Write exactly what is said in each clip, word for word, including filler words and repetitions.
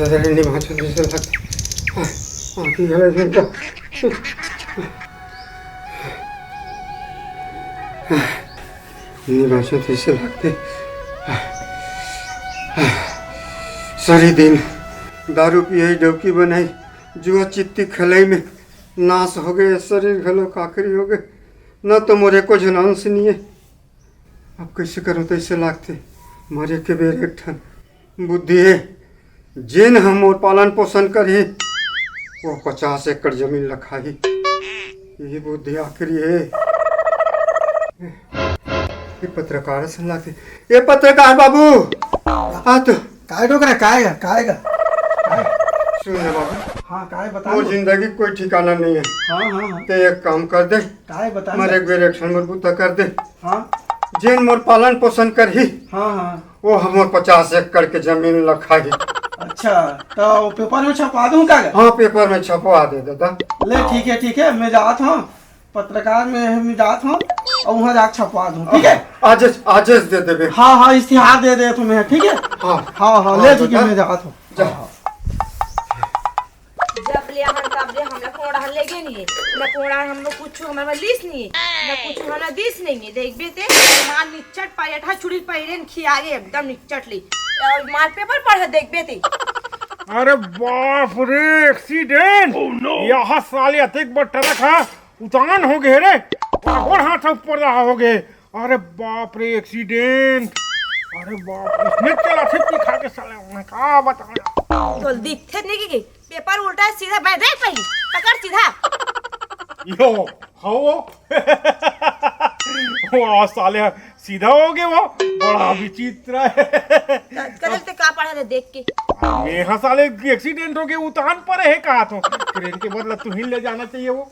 अरे, नहीं बाँचत जइसे लगथे। हाँ, हाँ, की हवे इनका? नहीं बाँचत जइसे लगथे। सारी दिन दारू पियई, डौकी बनई, जुआ चित्ती खेलई में नाश हो गए, शरीर घलो काकरी हो गए, न तो मोर एको झन अंश निये। अब कइसे करूँ तइसे लागथे, मरे के बेर एक ठन बुद्धि हे, जेन ह मोर पालन पोषण करही, वो पचास एकड़ जमीन ल खाही। यही बुद्धि आखिरी हे। ये पत्रकार असन लागथे। ये पत्रकार बाबू, आ तो काय डोकरा, काय गा, काय गा? सुन ना बाबू, हाँ, काय बता मोर दो। जिंदगी के कोई ठिकाना नहीं है। हाँ, हाँ, हाँ। ते एक काम कर दे, काय बता मोर ना। एक बेर एक ठन मोर बुता कर दे। हाँ। जेन मोर पालन पोषण करही, हाँ, हाँ। वो हमर पचास एकड़ के जमीन ल खाही। अच्छा, तो पेपर में छपवा दूँ का? हाँ, पेपर में छपवा दे दादा। ले, ठीक है, ठीक है, मैं जात हूँ, पत्रकार में मैं जात हूँ और वहाँ जाके छपवा दूँ, ठीक है? आजेच, आजेच दे देबे। हाँ, हाँ, इश्तिहार दे दे तुम्हें, ठीक है? हाँ। हाँ, हाँ, हाँ, ले, ठीक है, दादा। मैं जात हूँ। जा। हाँ, हाँ। जब ले हमन तब ले हमला कोनो डहर लेगे नइ हे। न कोनो डहर हमला कुछु हमला लिस नइ हे, न कुछु हमला दिस नइ हे। देखबे ते, मार निच्चट पायट हा चुड़ी पहिरे न खियागे एकदम निच्चट ले। अउ मार पेपर पढ़ देखबे ते। अरे बाप रे, एक्सीडेंट! Oh no! यह साले अतेक बड़ ट्रक हा उतान हो गे रे, पागल हाथ ऊपर रहा हो गे। अरे बाप रे, एक्सीडेंट! अरे बाप रे, इसने चला थे पी खा के साले, मैं का बताऊं? तो दिखथे नहीं कि पेपर उल्टा है, सीधा बैठ, देख पहले, पकड़ सीधा। यो, हाँ वो। वाह साले, सीधा हो गया वो, बड़ा विचित्र है। कल ते का पढ़ा था देख के? मैं हाँ साले, एक्सीडेंट हो गया, उतान पर है कहा तो। ट्रेन के बदला तू ही ले जाना चाहिए वो।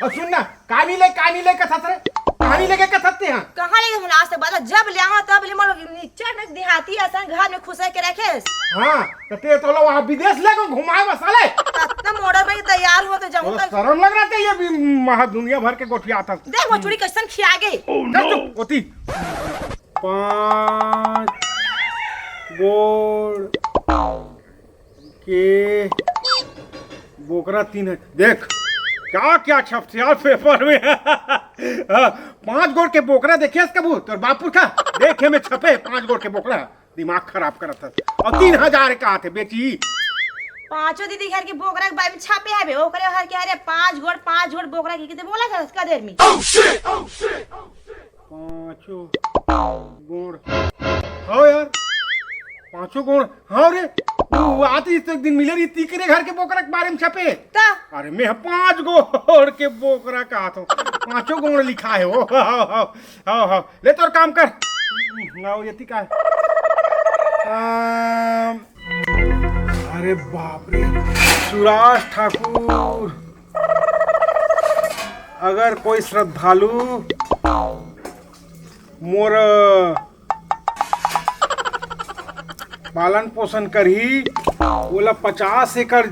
अब सुन ना, कानी ले, कानी ले कथत रे? कानी लेके कथत ते हाँ? कहाँ लेके हम आज तक बता, जब ले आवा तब ले मोर नीचे में देहाती असन घर में खुसे के रखे। हाँ, तो ते तोला वहाँ विदेश लेके घुमाए बस साले। इतना मॉडल में तैयार होते जाऊँ तोला तक। शर्म लग रहा था ये भी महा दुनिया भर के गोठिया था। देख वो चुड़ी कैसन खिया गए। Oh, चल no! चुप, ओती। पाँच गोड़ के बोकरा तीन है। देख, क्या क्या छपथे यार पेपर में। हाँ, पाँच गोड़ के बोकरा देखे हस कभू? तोर बाप पुरखा देखे में छपे पाँच गोड़ के बोकरा। दिमाग खराब करत हस। और तीन हजार कहा थे बेची। पाँचों दीदी घर के बोकरा के बारे में छपे हवे, ओकरे घर के, अरे, पाँच गोड़, पाँच गोड़ बोकरा के किते बोला था उसका देर में। पाँचों गोड़। हाँ यार, पाँचों गोड़। हाँ रे, वो आती तो एक दिन मिले रही, तीकरे घर के बोकरा के बारे में छपे। ता? अरे, मैं पाँच गोड़ के बोकरा कहा था, पाँचों गोड़ लिखा है वो। हाँ, हाँ, हाँ, हाँ, हाँ। ले तोर काम कर। आओ, ये का है? अम, अरे बाप रे, सुराज ठाकुर, अगर कोई श्रद्धालु मोर पालन पोषण करही, ओला पचास एकड़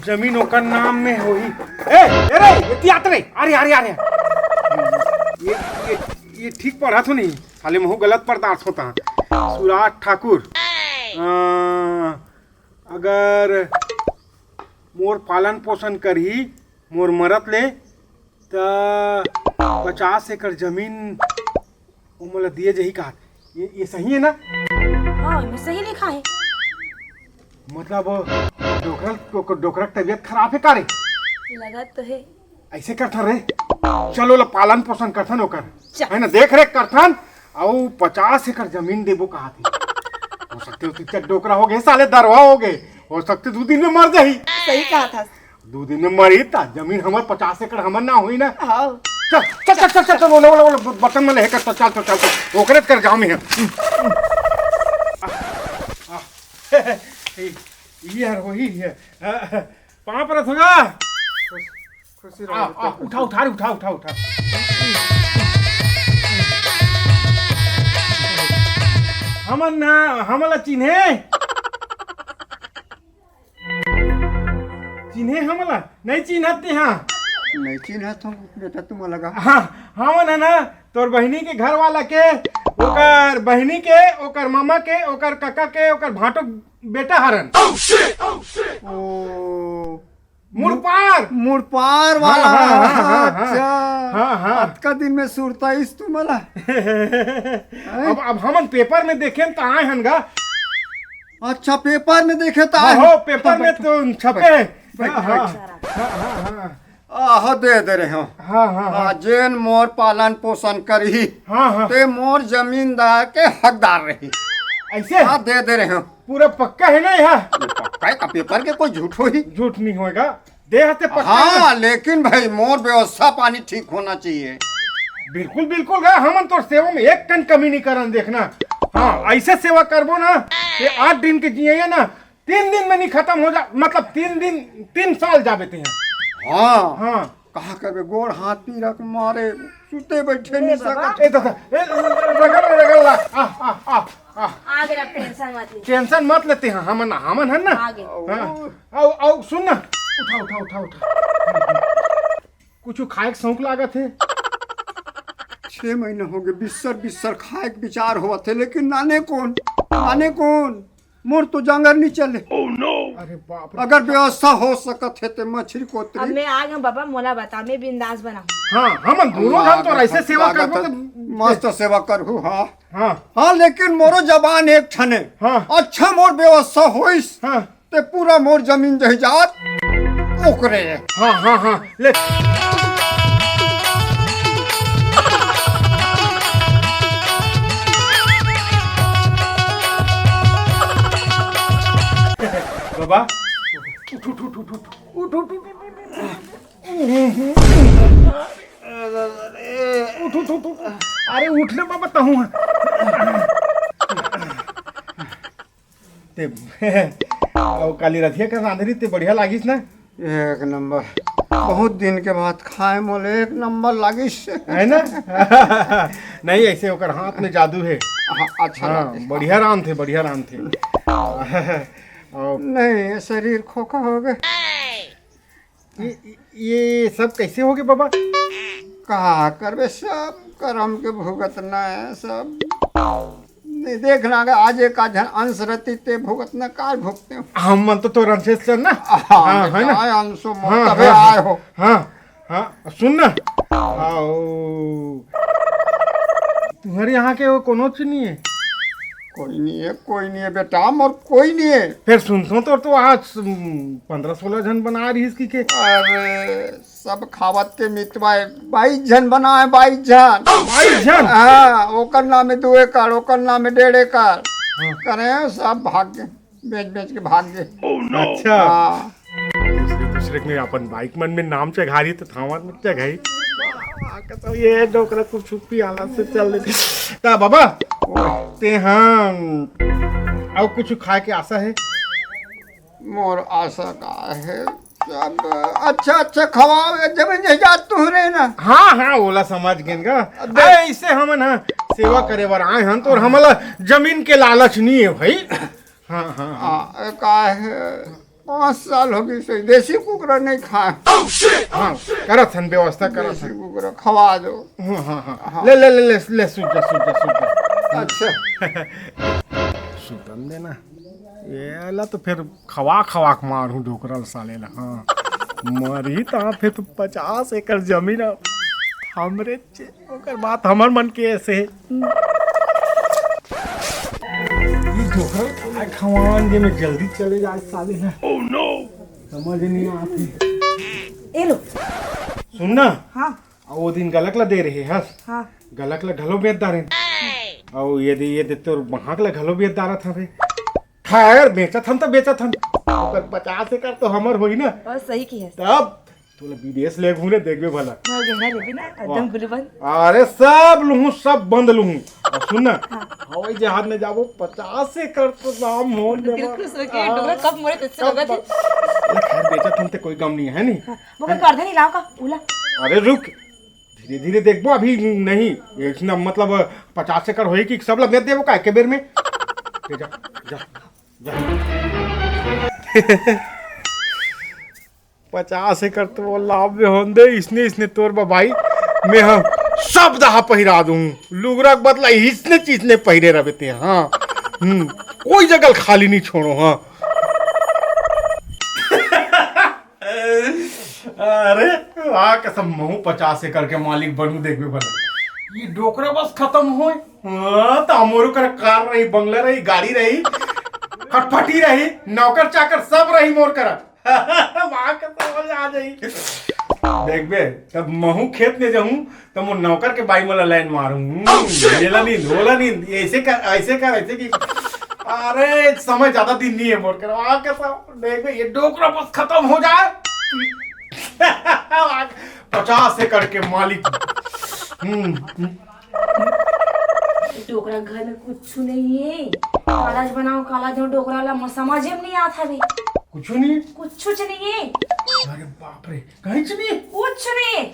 जमीन ओकर नाम में होही। ए, ए रे, एती आत रे। अरे, अरे, अरे। ये, ये, ये ठीक पढ़त हो नहीं? साले महू गलत पढ़त होता। सुराज ठाकुर। अ, अगर मोर पालन पोषण करही, मोर मरत ले, त पचास एकड़ जमीन ओमन ला दिए जही कहा। ये, ये सही है ना? हाँ, मैं सही लिखा है। मतलब, डोकरा, डोकरा की तबीयत खराब है का रे? लगत तो है। ऐसे करथन रे, चलो ला पालन पोषण करथन ओकर, चल। है ना, देख रेख करथन, अउ पचास एकड़ जमीन देबो कहा थे। हो सकते हो, चल, डोकरा हो गए, साले दरवा हो गए, हो सकते दो दिन में मर जाही। सही कहा था। दो दिन में मरी ता जमीन हमर पचास एकड़ हमर ना होई ना। हाँ। चल, चल, चल, चल, चल, ओला, ओला, ओला, बर्तन में लेके चल, चल, चल, चल, चल, ओकरे कर गाँव में है। आ, आ, ये यार वही है। आ, पाँव परत होगा। खुश, खुशी आ, रहो, आ, खुशी। उठा, उठा रे, उठा, उठा, उठा। हमन ना, हमन ला चिन्हे? चिन्हे हमला? नहीं चिन्हत ते हाँ। नहीं चिन्हत हूँ बेटा, तुम लगा। हाँ, हमन है ना, तोर बहिनी के घर वाला के, ओकर बहिनी के, ओकर मामा के, ओकर काका के, ओकर भांटो बेटा हरन। ओ, मुड़पार। मुड़पार वाला। हाँ, हाँ, हाँ, हाँ, हाँ। अच्छा। हाँ, हाँ। अतका दिन में सुरताइस तू मला। अब, अब हमन पेपर में देखे त आए हन गा। अच्छा, पेपर में देखे त हाँ, आए हो, हन। पेपर में तो छपे है। बैठ, हाँ, बैठ। हाँ, हाँ, हाँ, हाँ। आहो, दे दे रहे हो। हाँ, हाँ, हाँ। आ, जेन मोर पालन पोषण करही, हाँ, हाँ। ते मोर जमींदार के हकदार रही। ऐसे? हाँ, दे दे रहे हो। पूरा पक्का है ना यह? ये पक्का है, का पेपर के कोई झूठ होही? झूठ नहीं होएगा, दे हते पक्का है ना? हाँ, लेकिन भाई, मोर व्यवस्था पानी ठीक होना चाहिए। बिल्कुल, बिल्कुल गा, हमन तोर सेवा में एक कन कमी नहीं करन, देखना। हाँ, ऐसे सेवा करबो ना, ये आठ दिन के जिए ना, तीन दिन में नहीं खत्म हो जा, मतलब तीन दिन, तीन साल जाबे ते हैं। हाँ। हाँ। कहा करबे, गोड़ हाथ पीरा के मारे, सुते बैठे नहीं सकत। ए दादा, ए, रगड़, रगड़ ला। आ, आ, आ, आ। आ गया, टेंशन मत ले। टेंशन मत लेते हैं, हमन, हमन है ना। आ गए। हाँ। आओ, आओ, सुन ना। उठा, उठा, उठा, उठा। कुछ खाए के शौक लागत है? छह महीना हो गए, बिस्सर, बिस्सर खाए के विचार होवत है, लेकिन नाने कौन, नाने कौन? मोर तो जांगर नहीं चले। अरे बाप रे। अगर व्यवस्था हो सकत है, ते मछली कोतरी। अब मैं आ गया बाबा, मोला बता, मैं बिंदास बनाऊं। हाँ, हमन दोनों जन तो ऐसे सेवा करबो तो मस्त सेवा करहू, हाँ। हाँ। हाँ, लेकिन मोरो जबान एक ठने। हाँ। अच्छा, मोर व्यवस्था होइस, हाँ। ते पूरा मोर जमीन जायदाद ओकरे। हाँ, हाँ, हाँ, ले। बाबा, उठ, उठ, उठ। उठ, उठ, उठ, उठ। अरे उठ ले बाबा, तहूँ। ते, अउ काली रथिया के रांधरी ते बढ़िया लागिस ना? एक नंबर। बहुत दिन के बाद खाए मोले, एक नंबर लागिस। है ना? नहीं, ऐसे ओकर हाथ में जादू है। हाँ, अच्छा हाँ, लागिस। बढ़िया रांधथे, बढ़िया रांधथे। अउ नहीं, ये शरीर खोखा हो गए। ये, ये सब कैसे हो गए बाबा? का करबे, सब करम के भुगतना है, सब। नहीं देखना, अगर आज एक आध झन अंश रहती ते भुगतना, काल भुगते हो। हम मन तो तोर अंशे से ना। हाँ, हाँ, है ना? बेटा, अंशो मोर हाँ, तबे हाँ, आए हो। हाँ, हाँ, सुन ना। आओ। तुम्हारे यहाँ के वो कोनो चीज नहीं है? कोई नहीं है, कोई नहीं है बेटा, मोर कोई नहीं है। फिर सुन तो, तोर तो आज, उम, पन्द्रह सोलह झन बना रही इसकी के। अरे, सब खावत के मितवा है, बाईस झन बना है, बाईस झन। बाईस झन? हाँ, ओकर नाम है दो एकड़, ओकर नाम है डेढ़ एकड़। हाँ। करे हैं, सब भाग गए, बेच बेच के भाग गए। अच्छा। हाँ। दूसरे, दूसरे में अपन बाइक मन में नाम चघारी तो थावन में चघाई। तो ये डोकरा कुछ छुपी आला से चल देते। ता बाबा, ते हाँ, अउ कुछ खाए के आशा है? मोर आशा का है, सब अच्छा अच्छा खवाओ, जमीन जायदाद तुहरे ना। हाँ, हाँ, ओला समझ गेन गा। अबे। अरे, इसे हमन, हाँ, सेवा करे बर आए हन, तो हमला जमीन के लालच नहीं है भाई। हाँ, हाँ, हाँ। हाँ, का है, पाँच साल हो गई से देसी कुकरा नहीं खाए। हाँ, करत हन, व्यवस्था करत देसी हन। कुकरा खवा दो। हाँ, हाँ, हाँ। हाँ। ले, ले, ले, ले, ले, सूत जा, सूत जा, सूत जा। अच्छा। सुतन देना। ये ला तो फिर खवा खवा के मारहूँ डोकरा ल साले ला, हाँ। मरही त फिर तो पचास एकड़ जमीन अब हमरे चे-, ओकर बात हमर मन के ऐसे हे। ये डोकरा ल खवा खवान जे में जल्दी चले जाए साले ला। समझ नहीं आते। ए लो। सुन ना। हाँ। आ वो दिन गलक ला दे रहे हस। हाँ। गलक ला घलो बेच डारेन। अउ ये दे, ये दे तोर बहाक ला घलो बेच डारत हवे। खैर, बेचत हन त बेचत हन। ओकर पचास एकड़ तो हमर होही ना। बस सही की है। तब तोला विदेश ले घूमे देखबे भला। हाँ, गहना लेबे ना, एकदम वाह। गुलबंद। अरे, सब लूहूँ, सब बंद लूहूँ। अउ सुन ना, हाँ। हवाई जहाज में जाबो, पचास एकड़ तो दाम हो दिल खुश होके, हाँ। डोकरा कब मोरे तेसे कब लगत है। ब-, अरे, खैर, बेचत हन ते कोई गम नहीं है, नहीं? हाँ, वो कोई पर्दा नहीं लाओ का? उला। अरे, रुक। धीरे धीरे देखबो, अभी नहीं। एक ना, मतलब, पचास एकड़ होई कि सब ला बेच देबो का एके बेर में? ले जा, जा, जा। पचास एकड़ तो वो लाभ में होन दे, इसने, इसने तोर बा भाई, मैं हम सब दहा पहिरा दूं। लुगरा के बदला इसने चीज ने पहिरे रहे ते, हाँ। हम्म, कोई जगह खाली नहीं छोड़ो, हाँ। अरे वाह, कसम, महू पचास एकड़ के मालिक बनू, देखबे भला। ये डोकरा बस खत्म होय, हाँ, तो मोरो कर कार रही, बंगला रही, गाड़ी रही, फटफटी रही, नौकर चाकर सब रही मोर करा। वाह, कसम, मजा आ जाई। देखबे, तब महू खेत में जाहूं, त मोर नौकर के बाई मोला लाइन मारू। हम्म, येला नींद, ओला नींद, ऐसे कर, ऐसे कर, ऐसे की। अरे, समय ज्यादा दिन नहीं है मोर कर। वाह, कसम, देखबे, ये डोकरा बस खत्म हो जाए। पचास एकड़ के मालिक। हम्म। डोकरा घर में कुछ नहीं है। कालाज बनाओ, कालाज बनाओ, डोकरा ला म-, समझ में नहीं आता भी। कुछ नहीं है? कुछ नहीं है। अरे बाप रे, कहीं नहीं है? कुछ नहीं।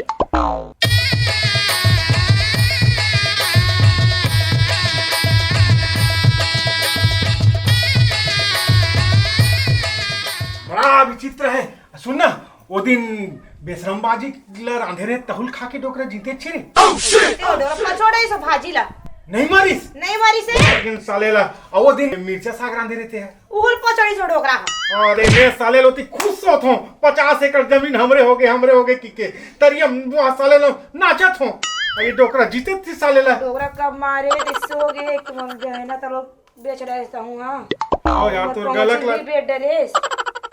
बड़ा विचित्र है। सुन ना, वो दिन बेशरम बाजी ला रांधे रहे, तहुल खा के डोकरा जीते अच्छे रे। ते डोकरा पचोड़े सो भाजी ला। नहीं मारिस? नहीं मारिस है। लेकिन साले ला, और वो दिन मिर्चा साग रांधे रहते हैं। उहुल पचोड़ी सो डोकरा हा। अरे मैं साले लोती खुश होत हूँ, पचास एकड़ जमीन हमरे हो गए, हमरे हो गए की के। तरिया वो साले लो नाचत हूँ। अरे डोकरा जीते थी साले ला। डोकरा कब मारे, ते सो गए, एक गहना तलो बेच रहे हूँ, हाँ। आओ यार, तोर कौन गलक सी ला भी बेच डरेस?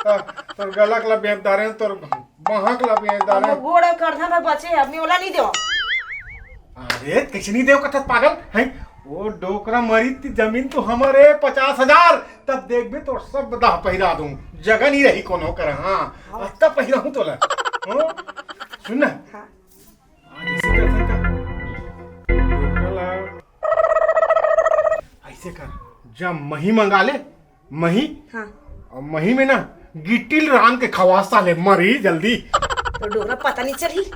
हाँ, तोर गलक ला बेच डारे, तोर महक ला बेच डारे। हम गोड़ और करधा में बचे हैं, अपनी ओला नहीं देवा। अरे, कैसे नहीं देव कथस पागल? हैं? वो डोकरा मरी ती जमीन तो हमारे पचास हजार, तब देखबे तो सब दाह पहिरा दूं, जगह नहीं रही कोनो कर, हाँ। हाँ। अत्ता पहिरा हूँ तोला। हाँ? सुन ना। हाँ। आज ऐसे कर सकता। डोकरा ला ऐसे कर, जा मही मंगा ले, मही। हाँ। और मही में ना गिट्टी रांध के खवा साले, मरी जल्दी। तो डोकरा पता नहीं चली।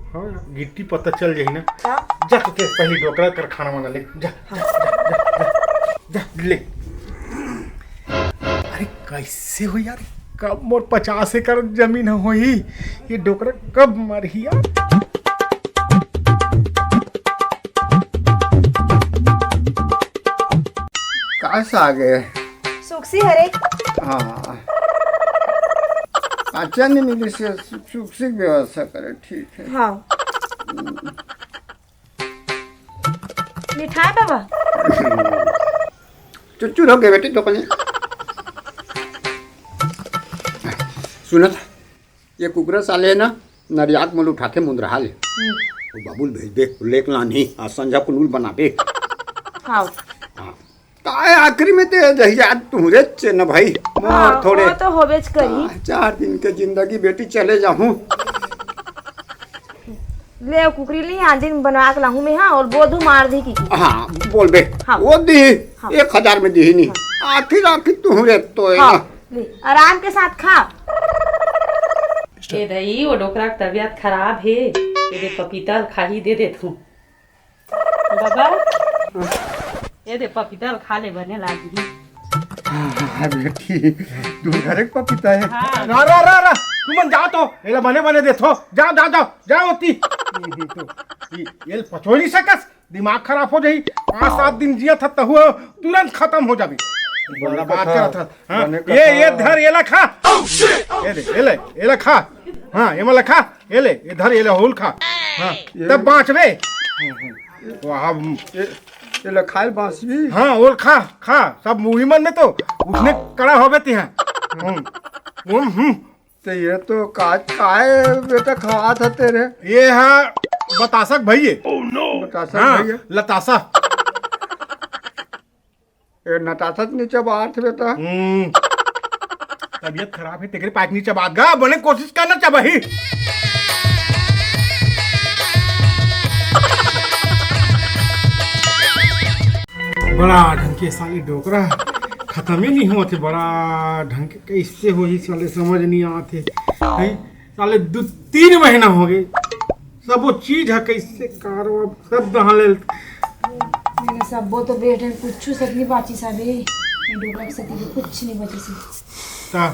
हाँ, गिट्टी पता चल जाही ना। हाँ। जा तो के पहले डोकरा कर खाना वाना ले, जा, जा, जा, जा, जा, जा, ले। अरे कैसे हो यार, कब मोर पचास एकड़ जमीन होही, ये डोकरा कब मरही यार? का साग है? सुकसी हरे। हाँ। अच्छा नहीं मिली से सु-, सुकसी की व्यवस्था करे, ठीक है। हाँ। मिठाई बाबा। चुचुर हो गए बेटी तो कहीं। सुनत, ये कुकरा साले ना नरियाक मोल उठाथे मुंदरहा ले। हम्म। वो बाबुल भेज दे, लेक लानी, आज संझा कुनूल बनाबे। हाँ। हाँ। काय आखिरी में ते जहिया तुहरे चे न भाई, मोर हाँ, थोड़े वो तो होबेच करी। हाँ, चार दिन के जिंदगी बेटी चले जाहूँ। ले कुकरी ली, आज दिन बनवा के लाहूँ मैं, हाँ, और बोधू मार दी की। हाँ, बोल बे। हाँ। वो दी, हाँ। एक हजार में दी ही नहीं। हाँ। आखिर आखिर तुहरे तो है हाँ, ना। ले, आराम के साथ खा। ए दई, वो डोकरा के तबीयत खराब हे, ए दे पपीता ल खाही दे दे तू। बाबा, ए दे पपीता ल खा ले, बने लागही। हाँ, बेटी, तू घर एक पपीता है। हाँ। रा, रा, रा, रा, तुमन जाओ तो, एला बने, बने दे थो, जाओ, जाओ, जाओ, जाओ होती। तो, ये, ये पचो नहीं सकस। दिमाग खराब हो जाही। पाँच सात दिन जिया था तहु तुरंत खत्म हो जाबे। बने बड़ा बात कथा, करत हस। हाँ, बने ये, ये कथा। धर, ये ला खा। ये दे, ये ले, ये ला खा। हाँ, ये ला खा। ये ले, ये धर, ये ले, होल खा। हाँ, ये तब बाँचबे। वाह, ये, ये ला खाए बाँचबी। हाँ, होल खा, खा। सब मुही मन में तो उसने कड़ा होबे तिहा। हम्म, हम्म, हम्म। तो ये तो का-, काय बेटा खात हते रे? ये हा बतासक भई। बतासक हाँ, भई। लतासा। ये नतासा तो नीचे बात बेटा। हम्म। तबीयत खराब है, तेरे पाइक नीचे बात गा, बने कोशिश करना चाहे भाई। बड़ा ढंग के साले डोकरा खत्म ही नहीं होते, बड़ा ढंग के कैसे होही साले समझ नहीं आते। हैं? साले दो तीन महीना हो गए, सबो चीज है कैसे कारवा सब दहा ले। मेरे सबो तो बेटे कुछ सक नहीं बाची साले, ये डोकरा के सती कुछ नहीं बची सी। ता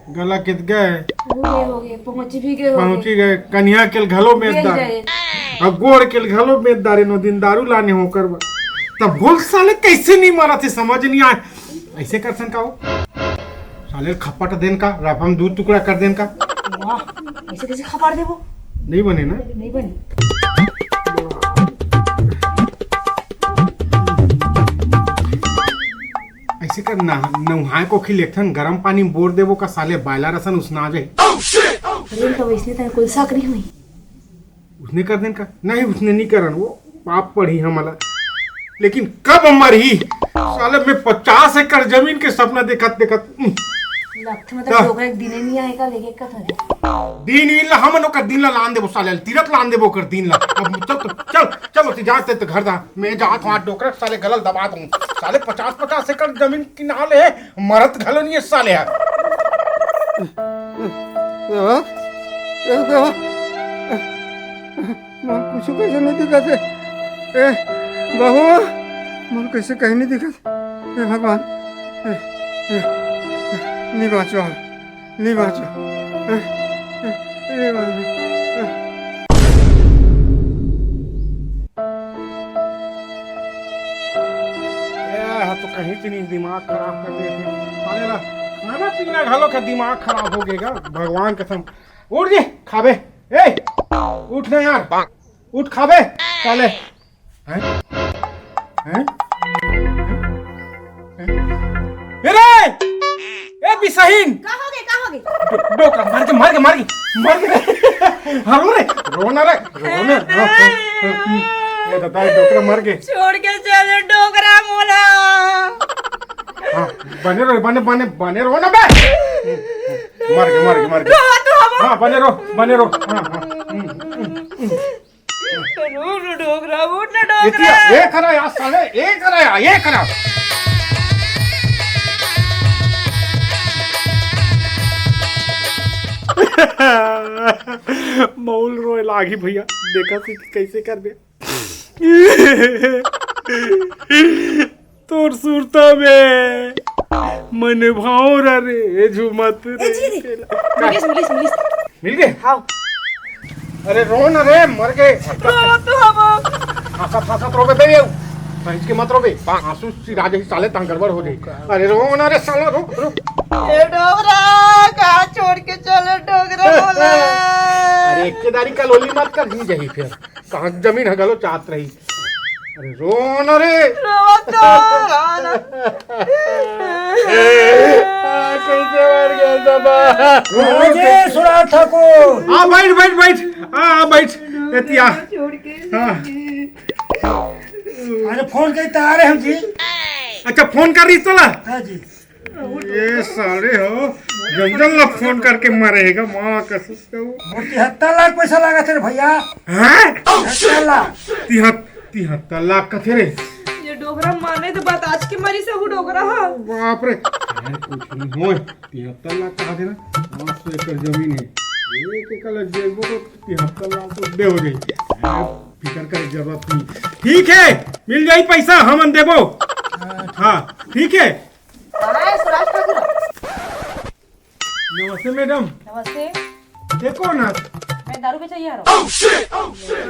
गला कित गए। हो गए, हो गए, पहुंची भी गए, हो गए। पहुंची गए, कन्या के घलो बेच डारे। अउ गोड़ के घलो बेच डारे, नो दिन दारू लाने हो करवा। तब बोल साले, कैसे नहीं मारा थे, समझ नहीं आए। ऐसे कर सन का हो, साले खपट देन का, रफम दू टुकड़ा कर देन का। वाह, ऐसे कैसे खपट देबो? नहीं बने ना। नहीं बने। ऐसे कर ना, नहाए कोखी ले एक ठन गरम पानी में बोर देबो का, साले बायलर असन उसना जाए। अरे, तो वैसने तय कुल साकरी हुई। उसने कर देन का? नहीं, उसने नहीं करन, वो पाप पड़ी हमला। लेकिन कब मरही साले, मैं पचास एकड़ जमीन के सपना देखत देखत, उम। लगथे मतलब हाँ। डोकरा एक दिने नहीं आएगा, लेके कथन। दिन इन ला हमन ओकर दिन ला लान देबो साले, तीरथ लान देबो ओकर दिन ला। अब चल तो, चल, चल ओती जाते तो घर दा। मैं जात हूँ, आज डोकरा साले गलल दबा दूँ। साले पचास पचास एकड़ जमीन किना ले हे, मरत घलो नहीं है साले यार। ए बाबा, ए बाबा, मोर कुछ कैसे नहीं दिखत हे। ए बाबू, मोर कैसे कहीं नहीं दिखत। ए भगवान, ए, ए, ए, नहीं बाँचो, नहीं बाँचो। ए, ए, ए, बाबू, ए। ए, हा तो कहीं से नहीं दिमाग खराब कर देथे। साले ला खाना पीना घलो का दिमाग खराब हो गएगा, भगवान कसम। उठ जी, खाबे। ए, उठ ना यार, उठ खाबे। साले। हैं? हैं? हैं? ए रे! ए बिसहीन! का हो गे, का हो गे? डो-, डोकरा, मार के, मार के, मार के, मार के रे। हाँ, रो रे, रो ना रे, रो ना, रो, रो, रो। ए दादा, डोकरा मर गे। छोड़ के चल डोकरा मोला। हाँ, बने रहो, बने, बने, बने रहो ना बे। मर गे, मर गे, मर गे। रो तो हम। हाँ, बने रहो, बने रहो। हाँ, हाँ। हम्म, हम्म, हम्म। रो, रो, डोकरा, उठ ना, डोकरा। एतिया, ए करा या साले, ए करा या, ए करा। मौल रोए लागी भैया, देखा सी कि कैसे करबे। तोर सुरता में मन भाव रे झूमत रे। ए जी, जी। मिलिस, मिलिस, मिलिस। मिल गए? हाँ। अरे रो ना रे, मर गए। रो तो हम। हंसत हंसत रोबे बे, ये। भैंस के मत रोबे। आंसू चिरा जाही साले, तहाँ गड़बड़ हो जाही। अरे रो ना रे साला, रो, रो। ए डोकरा, कहाँ छोड़ के चले डोकरा बोला? अरे एक के दारी कलोली मत कर, जी जाही फिर। कहाँ जमीन है गलो चाहत रही। अरे रो ना रे। रो तो, रो ना। आ, कैसे मर गया सबा? अजय सुरा ठाकुर। हाँ, बैठ, बैठ, बैठ। हाँ, हाँ, बैठ। एतिया। छोड़ के हाँ। अरे फोन करी तो आ रहे हम जी। अच्छा, फोन कर रही तोला? हाँ जी। ये साले हो, जंगल ला फोन करके मारे है का? माँ कसम से वो। वो तिहत्तर लाख पैसा लागत हे रे भैया। हैं? तिहत्तर लाख। तिहत-, तिहत्तर लाख कथे रे। ये डोकरा माने तो बात आज के मरी से वो डोकरा हा। बाप रे। अरे कुछ नहीं होय। तिहत्तर लाख कहा थे ना? पाँच सौ एकड़ जमीन है। एक एकड़ लग जाए वो तो तिहत्तर लाख तो दे हो जाए। अरे फिकर करे जरूरत नहीं। ठीक है, मिल जाई पैसा, हमन देबो। हाँ, ठीक है। कहाँ है सुराज ठाकुर? नमस्ते मैडम। नमस्ते। देखो ना। मैं दारू बेचइया हरव।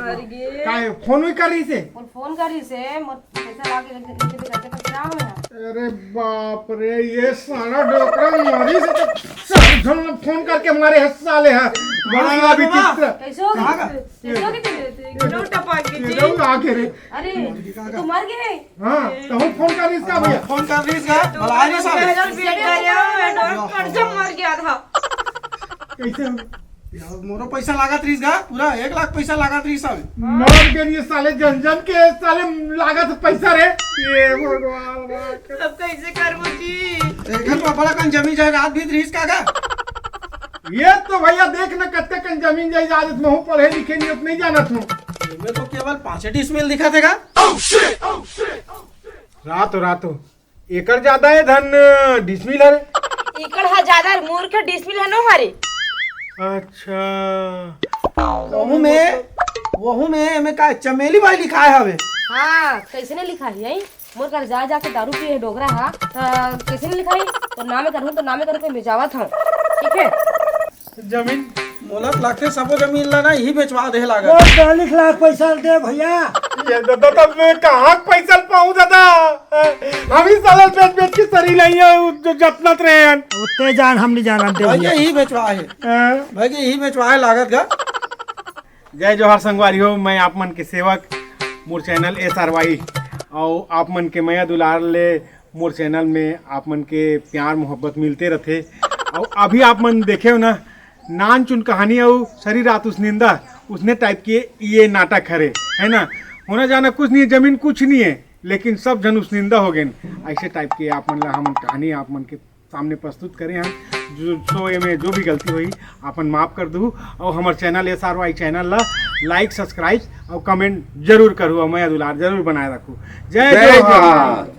मर गे। काय फोन भी कर रही से? बोल फोन कर रही से, मोर पैसा ला के रख दे, रख दे, रख दे, रख दे, क्या हो गया? अरे बाप रे, ये साला डोकरा मारी से तो सब झन फोन करके मारे है साले है। बड़ा हाँ, विचित्र। कैसे हो गया? कहाँ का? कैसे हो गया तेरे? एकदम टपक गई ये जी। लोग आके रे। अरे, ये तो मर गए। हाँ, तो हम फोन कर रही इसका भैया। फोन कर रही इसका, भला नहीं साहब। मेरा बेटा है, डॉक्टर जब मर गया था। कैसे हो? यार, मोरो पैसा लागत रहीस गा, पूरा एक लाख पैसा लागत रहीस साले। मर गए ये साले, जन जन के साले लागत पैसा रे। ये भगवान। अब कैसे करबो जी? एक घर में बड़ा कन जमीन जायदाद भी रहीस का गा? ये तो भैया देख ना, कत्ते कन जमीन जायदाद, महू पढ़े लिखे नहीं, नहीं जानत हूँ। मैं तो केवल पाँच डिसमिल दिखा देगा। रातो रातो एकड़ ज्यादा है धन डिसमिल हरे। एकड़ हा ज्यादा है, मूर्ख डिसमिल है नो हरे। अच्छा। वहू में, वहू में, में का चमेली बाई लिखाए हवे। हाँ, कैसे नहीं लिखा है, यही? मोर कर जा जाके दारू पिए डोकरा हा, त कैसे नहीं लिखाई? तो नामे करूँ, तो नामे करूँ, मैं जावत हूँ। ठीक है। जमीन मोला तो लगथे सबो जमीन ला ना ही बेचवा दे हे वो लागत। चालीस लाख पैसा दे भैया। ये दादा, तब मैं कहाँ के पैसा पाऊँ दादा? हम ही साला बेच बेच के सरी नहीं है, वो जो जतनत रहे हैं। उत्ते जान हम नहीं जानत दे भाई भैया। यही बेचवा हे। हाँ। भाई यही बेचवा हे लागत गा। जय जोहार संगवारी हो, मैं आप मन के सेवक मोर चैनल एस आर वाई और आप मन के मया दुलार ले मोर चैनल में आप मन के प्यार मोहब्बत मिलते रथे। और अभी आप मन देखे हो ना, नान चुन कहानी और सरी रात उसनिंदा, उसने टाइप के ये नाटक हरे, है ना। होना जाना कुछ नहीं है, जमीन कुछ नहीं है, लेकिन सब जन उसनिंदा हो गए। ऐसे टाइप के आप मन ला हम कहानी आप मन के सामने प्रस्तुत करे हैं। जो सो एमे जो भी गलती हुई, आपन माफ कर दू। और हमारे channel S R Y channel ला लाइक, सब्सक्राइब और कमेंट जरूर करू और मया दुलार जरूर बनाए रखू। जय जय जोहार। जोहार।